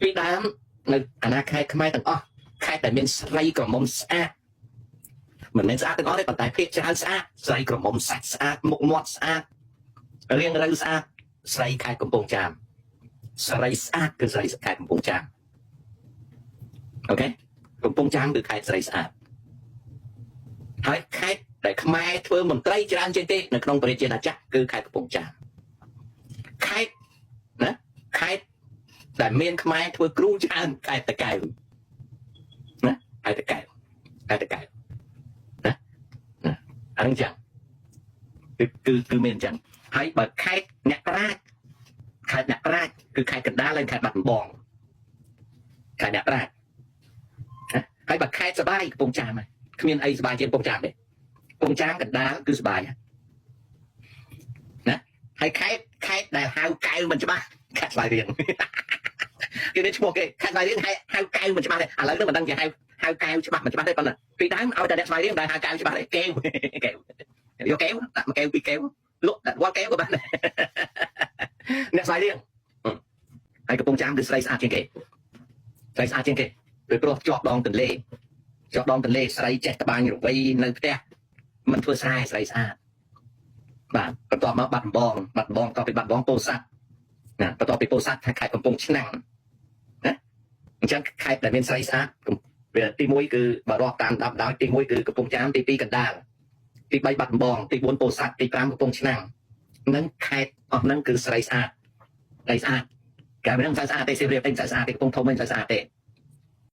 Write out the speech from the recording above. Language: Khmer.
ពីដើមនៅអាណាខេត្តខ្មែរទាំងអស់ខេត្តដែលមានស្រីក្រមុំស្អាតមិនមែនស្អាតទាំងអស់ទេប៉ុន្តែភាគច្រើនស្អាតស្រីក្រមុំសាច់ស្អាតមុខមាត់ស្អាតរាងរៅស្អាតស្រីខេត្តកំពង់ចាមស្រីស្អាតគឺស្រីខេត្តកំពង់ចាមអូខេកំពង់ចាមគឺខេត្តស្រីស្អាតហើយខេត្តដែលខ្មែរធ្វើមន្ត្រីច្រើនជាងគេនៅក្នុងប្រជាណាចក្រគឺខេត្តកំពង់ចាមខេត្តណាខេត្តដែលមានខ្មែរធ្វើគ្រូច្រើនខេត្តតាកែវណាខេត្តតាកែវខេត្តតាកែវណាណាអាហ្នឹងចឹងគឺគឺគឺមានអញ្ចឹងហើយបើខេត្តអ្នកប្រាជ្ញខេត្តអ្នកប្រាជ្ញគឺខេត្តកណ្ដាលនិងខេត្តបាត់ដំបងខេត្តអ្នកប្រាជ្ញណាហើយបើខេត្តសបាយកំពង់ចាមហើយគ្មានអីសបាយជាងកំពង់ចាមទេកំពង់ចាមកណ្ដាលគឺសបាយណាហើយខេត្តខេត្តដែលហៅកែវមិនច្បាស់ខេត្តស្វាយរៀង គេមានឈ្មោះគេខេត្តស្វាយរៀងហៅហៅកែវមិនច្បាស់ទេឥឡូវនេះមិនដឹងជាហៅហៅកែវច្បាស់មិនច្បាស់ទេប៉ុន្តែពីដើមឲ្យតែអ្នកស្វាយរៀងដែលហៅកែវច្បាស់ទេកែវកែវយកកែវដាក់មួយកែវពីរកែវលក់ដាក់វល់កែវក៏បានដែរអ្នកស្វាយរៀងហើយកំពង់ចាមគឺស្រីស្អាតជាងគេស្រីស្អាតជាងគេពីព្រោះជាប់ដងទន្លេជាប់ដងទន្លេស្រីចេះត្បាញរវៃនៅផ្ទះមិនធ្វើស្រែស្រីស្អាតបាទបន្ទាប់មកបាត់ដំបងបាត់ដំបងតពីបាត់ដំបងពោធិ៍សាត់ណាបន្ទាប់ពីពោធិ៍សាត់ថាខេត្តកំពង់ឆ្នាំងណាអញ្ចឹងខេត្តដែលមានស្រីស្អាតវាទី1គឺបើរាប់តាមដាប់ដោយទី1គឺកំពង់ចាមទី2កណ្ដាលទី3បាត់ដំបងទី4ពោធិ៍សាត់ទី5កំពង់ឆ្នាំងនិងខេត្តអស់ហ្នឹងគឺស្រីស្អាតស្រីស្អាតគេមិនស្អាតទេសៀមរាបទេស្អាតទេកំពង់ធំមិនស្អាតទេ